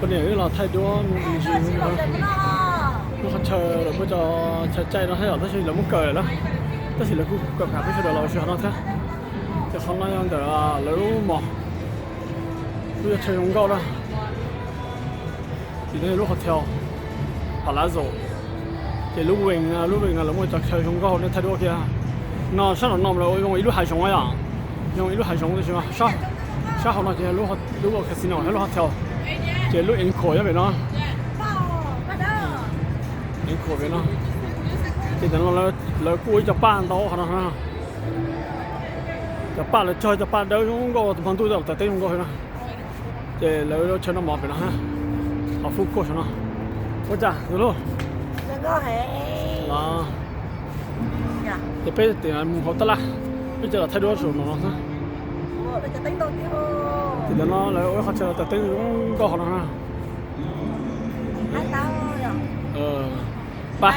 Poj niam wb los thaij duab ntsis, lub qhov chaw lawv muaj cov chaw caij no thiab yom, tab sis lawv muab kaw lawm na. Tab sis lawv kuj kaw peb sawv daws los ua si qhov no thiab. Ces qhov no yog ntawm lawv lub mos, lub yog chaw zoo nkauj na. Ces no yog lub hotel Palazzo. Ces lub wing, lub wing no lawv muaj cov chaw zoo nkauj nej thaij duab kiag. No sab nraum no lawv ua zoo ib lub hav zoov yom, zoo ib lub hav zoov tab sis sab hauv no ces lub casino thiab lub hotel. Ces lub encore nyob pem no, encore pem no. Ces ntawm no lawv kuj ua ib co paj ntau qhov no. Cov paj lawv cog cov paj dawb zoo nkauj, tus hmo ntuj tawm teb zoo nkauj no. Ces lawv chaw noj mov pem no, hauv food court no. Ua cas tus hlub? Ces peb tias mus hauv tab laj, peb cia los thaij duab saum no no xwb. Ces ntawm no lawv ua ib qho chaw tawm teb zoo nkauj qhov no na. Pab.